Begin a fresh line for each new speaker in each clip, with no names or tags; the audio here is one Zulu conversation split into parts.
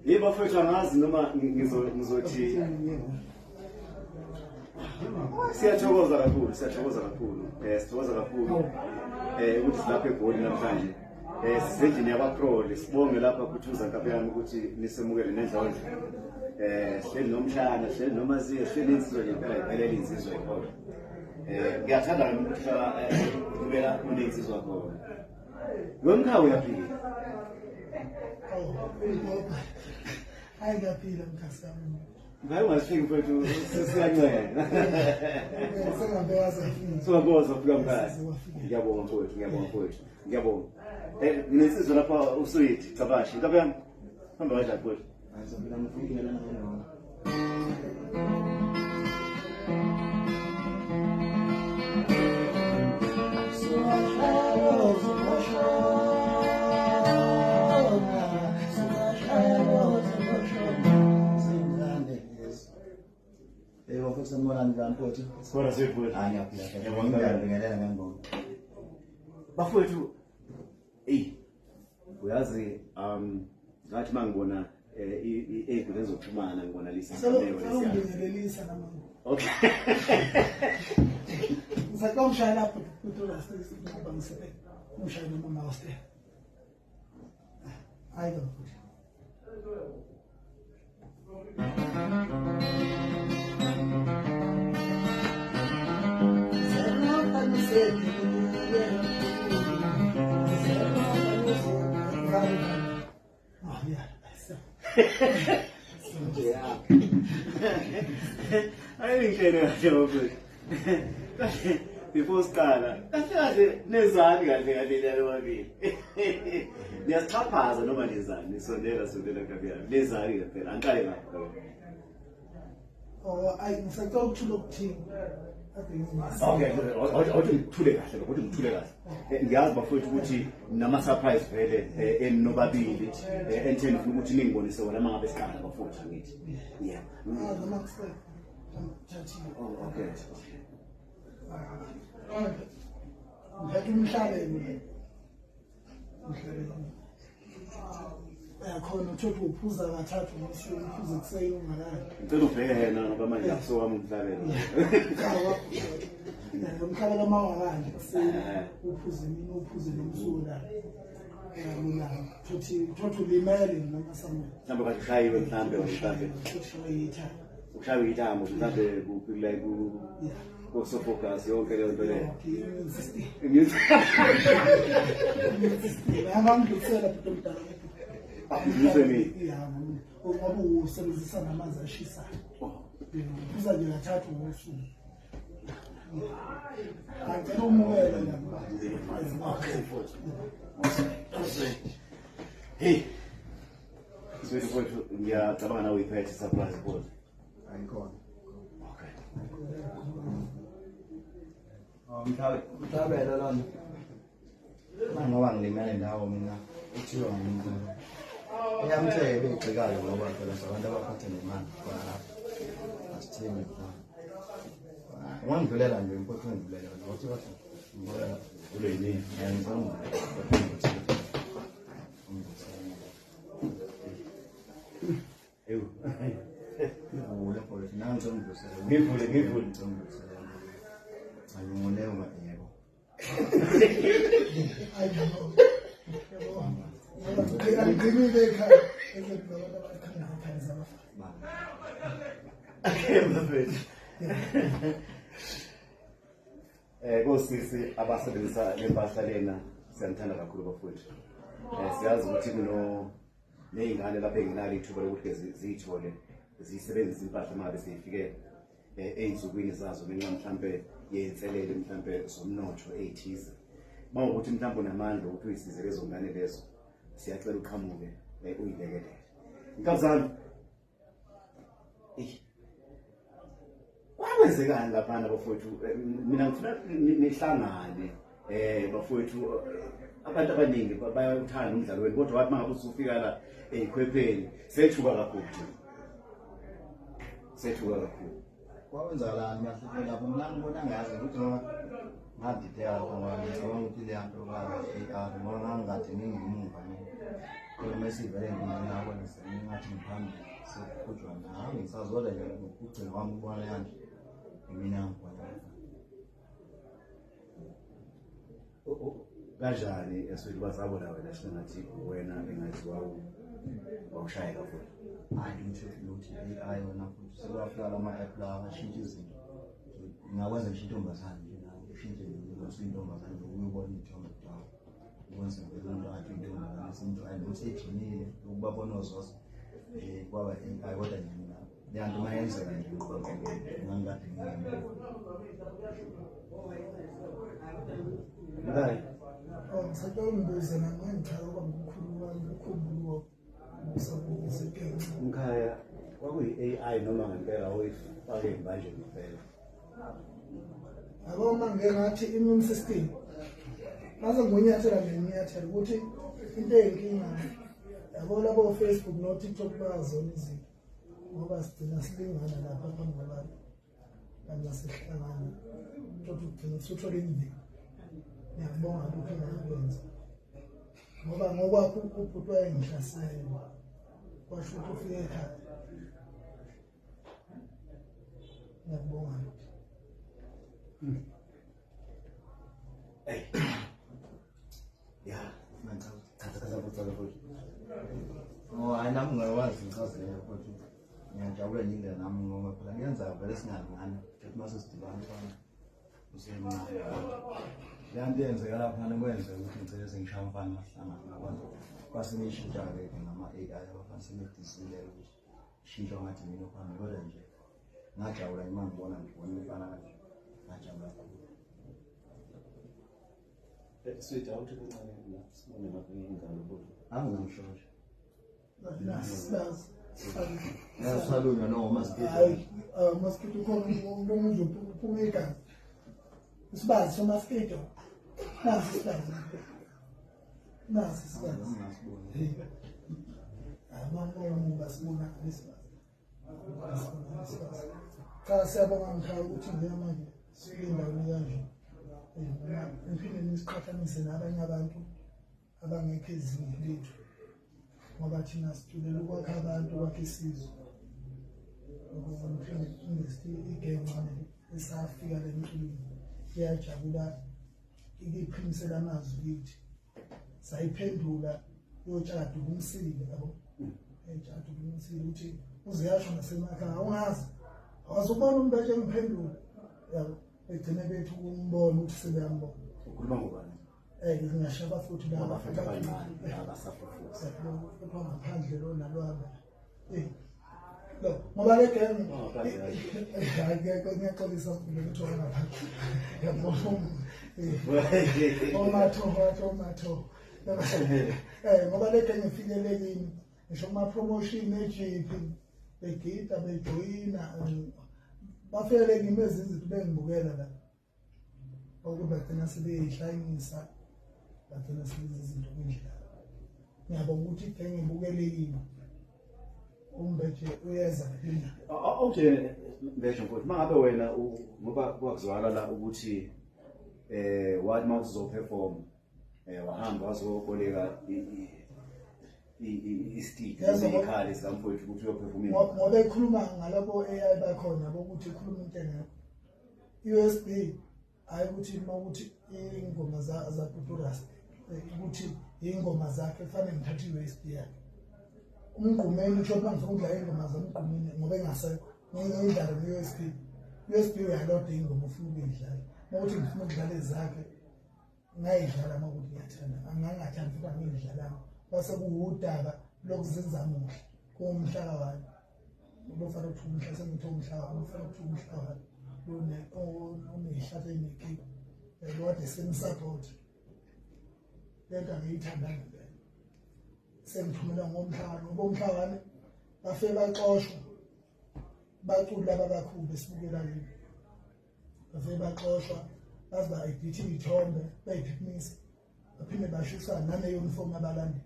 Yebo bafethu angazi noma ngizothi siyathokoza kakhulu siyathokoza kakhulu eh sithokoza kakhulu eh ukuthi silapha eGoli namhlanje eh sisendlini yabaprole sibonge lapha khuthuza nkabi yami ukuthi nisemukele nendlondlo eh sihleli nomshana sihleli nomaziyo sihleli insizwa nje impela iphelele insizwa ikhona eh ngiyathanda ukuthi hlala kubela kunensizwa khona lo mkhaya uyaphila.
Hayi ngiyaphila mkhasi wami.
Ngaye ungasifiki mfethu siyancenga.
Sengabeka safika.
Sengabeka safika mkhaya. Ngiyabonga mfowethu, ngiyabonga mfowethu. Ngiyabonga. Eh nginesizwe lapha usweet Cabashi. Inkabi yami. Hamba kanjani mfowethu?
Ngizobila ngifuna noma. Yebo futhi sanibonani njani mfowethu?
Sibona sifowethu.
Hayi ngiyaphila. Ngiyabingelela ngembongo.
Bafowethu, eyi uyazi ngathi mangibona ey'nkundleni zokuxhumana ngibona lisa
Selongibingelelisa namanje.
Okay.
Ngisacela ungishayela lapho kuTola ngoba ngisebenza. Ungishayele nomama wastep. Hayi ke mfowethu. Oh yeah.
Yeah. Ayingihlele kahle bafowethu. Kahle before siqala kahle kahle nezani kahle kahle lalo babili. Niyasixhaphaza noma nizani sondela sondela kabi yami. Nizani ke phela angiqale ngakho.
Oh, ayi ngisacela ukuthula okuthile. Ade ngingasi.
Okay, awuthi ngithule kahle lokho, uthi ngithule kahle. Ngiyazi bafowethu ukuthi nama surprise vele eninobabili enitheni ufuna ukuthi ningibonise wona mangabe siqala bafowethu angithi. Yeah.
Ah, noma kusekho. Thathile.
Oh, okay.
Ngiphethe umhlabeni ke. Umhlabeni. Uyakhona uthothi uphuza kathathu ngosuku uphuze ekuseni ungalali.
Ngicela ubheke yena ngoba manje akusowami umhlabelo.
Umhlabelo uma ungalali ekuseni uphuze emini uphuze nomsuku la. Uyalulama. Thothi thothi ulimele noma somewhere.
Mhlawumbe kade ushayiwe mhlawumbe or mhlawumbe
Ushayitha.
ushaywe ithambo mhlawumbe kuphi la ku
Yeah.
ko-esophagus yonke leyo nto leyo.
Immune system.
Immune-
Immune system. Angangidlulisela bhuti omdala.
Akudlulise mina.
Yeah, ngoba usebenzisa namanzi ashisayo. Uphuza nje kathathu ngosuku. Angicela umukele nami.
Okay, mfowethu. Hey. Swethu mfowethu ngiyacabanga nawe uyiphethe surprise mfowethu.
Ayikhona.
Okay.
Oh, mhlabelo lona. Ngoba ngilimele ndawo mina uthiwa ngumuntu. Iyamthebe igxikayo ngoba phela sabantu abaphathe nemali khona lapha. Asithembi khona. Ungangidlulela nje mfowethu ungidlulele wena uthi wathi ngibona
Kule yini?
ngiyangizama.
Ewu.
Ngivule mfowethu nansi ongidlulisele.
Ngivule, ngivule.
Ngidlulisele. Angingule uma yebo.
Angigcinile ekhaya. Ezokuba abantu abakhanda ekhaya zabafana.
Okay, mfowethu. Kosisi abasebenzisa le mpahla lena siyanithanda kakhulu bafowethu. Siyazi ukuthi kuno ney'ngane lapha ey'ngenalo ithuba lokuthi ke ziyithole ziyisebenzise impahla uma ngabe seyifike ey'nsukwini zazo ngenxa mhlampe yey'nselele mhlampe zomnotho ey'thize. Uma ukuthi mhlampe unamandla ukuthi uyisize lezo ngane lezo, siyacela uqhamuke uyilekelele. Nkabzana, eyi kwakwenzekani laphana bafowethu? Mina ngifuna nihlangane bafowethu. Abantu abaningi bayawuthanda umdlalo wenu, kodwa wathi mangabe usufika la ey'khwepheni sethuka kakhulu thina, sethuka kakhulu.
Kwawenzakalani kahle lapho? Mina ngibona ngazi ukuthi ngoba ngadideka lapho ngoba ngicabanga ukuthi leya nto ka-A R ngoba ngangikade ngingemuva mina. Kodwa uma sivele ngingabona sengingathi ngiphambili sekukhutshwa nami ngisazola nje ukugcina kwami ukubona kanje imina ngibona.
Kanjani eswini basabona wena sengathi wena engathi wawushayeka futhi?
Hayi lutho lutho, i-AI yona futhi sekwafika lama-app lawa ashintsha izinto. Ngingakwenza ngisho intombazane nje nawe ushintshe nje usuyintombazane nje uyobona iy'thombe kudala. Ukwenza vele umuntu athi intombazane simjwayele noma sejimile ukubabona ozosa nje kwaba AI kodwa nje mina leya nto uma yenzeka nje ngqo ngqo ngangikade ngingena.
Mkhaya.
Oh, ngisacela ungibuze nami ngangichaza ukuba ngikukhuluma ngikukhumbula usabuze
Mkhaya, kwakuyi-AI noma ngempela oyifake manje ngempela?
Yabo uma ngike ngathi immune system mase ngunyathela nje nginyathela ukuthi into eyinkinga yabo labo Facebook no TikTok bayazona izinto ngoba sigcina silingana lapha phambi kwabantu kanti masihlangana kodwa ugcina usuthola imvelo. Ngiyakubonga lokhu engakwenza ngoba ngokwakho ubhuti wayengihlasela kwasho ukuthi ufike ekhaya. Ngiyakubonga lokho.
Ey. Ya, chaza chaza futhi chaza futhi.
Oh, hayi nami ngiyakwazi ngichazele futhi ngiyajabula nje indlela nami ngoba phela kuyenzeka vele singalingani futhi uma sesidibana mfana usemncane kodwa leya nto eyenzeka laphana kwenzeka ukuthi ngigcine sengishaya umfana mahlangana ngakwazi kwase ngiyishintsha-ke ke ngama-AI abafana sebedizile ukuthi shintshwa ngathi mina ophambi kodwa nje ngajabula nje uma ngibona ngibona umfana kanje ngajabula kakhulu.
Sweet, awuthi kuncane la sibone lapha ingalo futhi.
Anginamsho nje.
Nasibazi.
Uyasalunywa noma umasikiti?
Hayi, umasikiti ukhona umuntu omuzwa uphuma igazi. Isibazi somasikiti. Nasi isibazi. Nasi isibazi.
Ngingasiboni.
Amama basibona isibazi. Cha siyabonga mkhaya ukuthi njengamanje silendaweni kanje. Niphinde nisiqhathanise nabanye abantu abangekho ezingeni lethu ngoba thina siculela ukwakha abantu ukwakha isizwe. Niphinde esafika le mculweni iyajabula ikiphimisela amazwi kithi sayiphendula yotshada umsile yabo etshada umsile ukuthi uze yasho nasemakhaya awungazi awazubona umuntu atshe ngiphendula yabo egcine bethu umbona ukuthi sebeyambona.
Ukhuluma ngobani?
Ngingashaba futhi laba
Abafana abancane abasafufusa.
kuthiwa ngaphandle lo nalwaba. Lo ngoba le gang
Oh, kahle,
hayi ngiyaxolisa ukuthi ngaphandle yabo omatho matho matho ngoba le gang ifikele kimi ngisho kuma promotion eJP begida bejoyina bafikele kimi ezinye izinto bengibukela la ukuthi bagcina sebeyihlanyisa bagcina sebenza izinto kwindlela. Ngiyabonga ukuthi igenge ibukelekile umbeje uyeza mina.
Okay Mbeje mfowethu, mangabe wena ngoba kwakuzwakala la ukuthi wathi uma uzoperform wahamba wazoboleka i-stick ikhali sikamfowethu ukuthi uyoperform
ngoba ekhuluma ngalabo AI bakhona bokuthi ikhuluma into engekho. USB hayi ukuthi uma ukuthi ingoma zaPuturas ukuthi ingoma zakhe kufanele ngithathe i-USB yakhe. Umgqumeni usho ukuthi ngifuna ukudlala ingoma zamgqumeni ngoba engasekho ngiyidlala nge-USB. USB uyaloda ingoma ufuna ukuyidlala. Uma ukuthi ngifuna ukudlala ezakhe ngayidlala uma ukuthi ngiyathanda angangathandi futhi angiyidlalanga. Kwase kuwudaba lokuzenza muhle kuwumhlaka wami. Ubufana ukuthi umhla sengithi umhla wami ufana ukuthi umhla wami uneyihlathi enekipa kade semsupport lento angiyithandanga impela. Sengiphumela ngomhlangano ngoba umhlangano bafike baxoshwa baculi laba kakhulu besibukela kimi bafike baxoshwa baze ba-edithe iy'thombe beyiphiphimisa baphinde bashisa nane-uniform abalandeli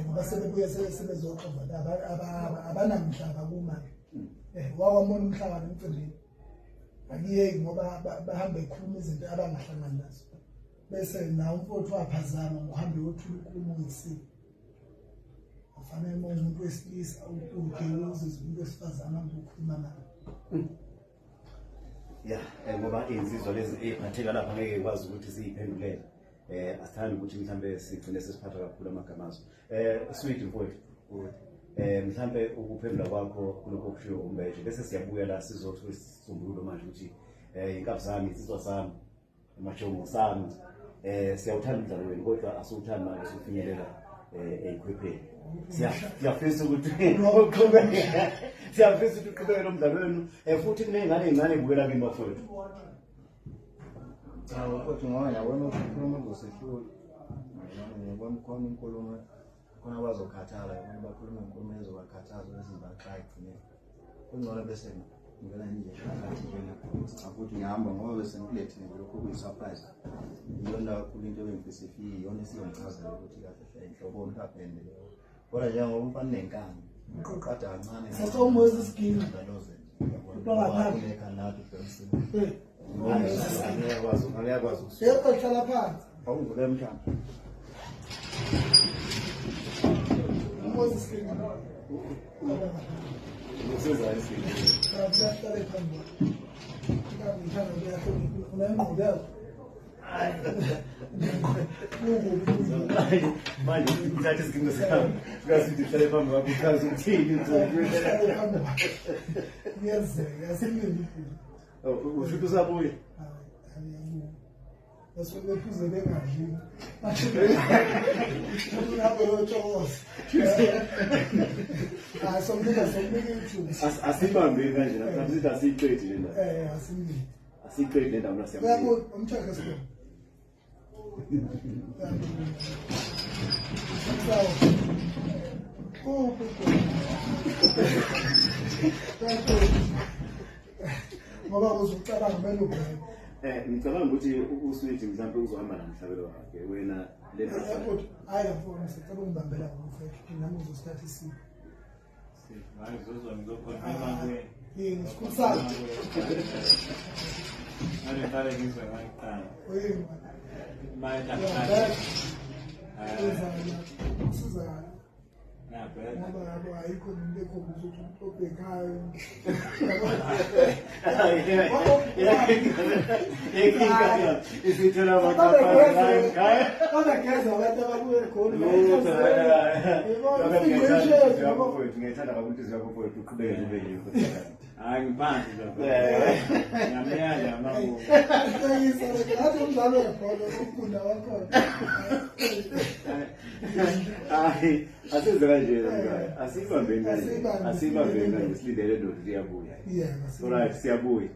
ngoba sebebuye sebezoxova abanamhlaba kumanje. Wakwamona umhlangano emcimbini akuyeki ngoba bahambe bekhuluma izinto abangahlangani nazo bese nawo umfowethu waphazama ngokuhambe yothula inkulumo ngesiko. Ufanele uma umuntu wesilisa ude uzizwe umuntu wesifazane ukhuluma naye.
Ya, ngoba iy'nsizwa lezi ey'phatheka lapha ngeke ikwazi ukuthi ziyiphendulele. Asithandi ukuthi mhlambe sigcine sesiphatha kakhulu amagama azo. Sweet mfowethu, mhlambe ukuphendula kwakho kulokho okushiwo uMbeje, bese siyabuya la sizothola isisombululo manje ukuthi inkabi zami, insizwa zami, amajongo sami, siyawuthanda umdlalo wenu, kodwa asiwuthandi manje usufinyelela ey'khwepheni. Siyafisa ukuthi uqhubeke, siyafisa ukuthi uqhubeke lo mdlalo wenu, futhi kuney'ngane ey'ncane ey'bukela kini, bafowethu.
Cha kodwa ngoba ngiyabona ukuthi ukhuluma uzosehlula. Ngiyabona khona inkulumo, khona abazokhathala, yabona bakhuluma inkulumo ezobakhathaza ezibaxa egcineni. Kungcono bese ngivela nje phakathi njena. Cha futhi ngihamba ngoba bese ngikulethe nje lokho kuyi-surprise. Iyona kakhulu into ebengifisa ifike, iyona esiyongichazela ukuthi kahle hle inhloboni kabhende leyo. Kodwa njengoba umfana unenkani, uqada kancane.
Sasawumwezi isiginci.
Ndaloze.
Ngaphandle.
Unekhanathi Johnson.
Angiyakwazi, angiyakwazi ukusuka.
Yebo, hlala phansi.
Awungivule mhlawumbe.
Umwezi isiginci.
Usiza isinto.
Hlale phambi kwakhe. Inkabi ngithanda kuyahlonipha. Unengqondo yakho. Kukuphi?
Manje uthatha isiginci sami sikasithi uhlale phambi kwakho, uchaze ukuthini?
Hlale phambi kwakhe. Kuyenzeka, asimlindi ibhuti.
Usho ukuthi usabuye?
Hayi, ayibuki. Basuke bephuze bengadli. Uhambe uyothokoza. Hayi, somnika ithuba.
Asibambeni kanje lapha, sithi asiyiqedi le ndaba.
Asimlindi.
Asiyiqedi le ndaba, siyamlindi.
Uyabuya, umcheck esibona. Sawa. Kuphi khona? Ngoba uzucabanga kumele ubheke.
Ngicabanga ukuthi uSweet mhlawumbe uzohamba namhlabelo wakhe wena le.
Futhi hayi mfowethu, sicela ungibambela ngomfethu, nami uzosithatha isipho.
Hayi, ngizozwa ngizokhonfirma kuye.
Yini sikhulu?
Ngale ngiqale ngizwe ngakuqala.
Yini?
Manje
Usizakala
ngiyabheka.
Ngoba yabo ayikho nento ekhombisa ukuthi umuntu obhekayo.
Isithela.
Babegeza abantu ababuye khona.
Ngiyayithanda kakhulu inhliziyo yakho mfowethu, uqhubeke ube yiyo.
Hayi, ngiphansi lapha. Ngiyamyala amabuko.
Ngathi umdlalo webhola ukugunda wakhona.
Hayi, asenze kanje mngane, asibambeni kanje.
Asibambe.
Asibambeni kanje, silindele ndoda iyabuya.
Yeah.
Alright, siyabuya.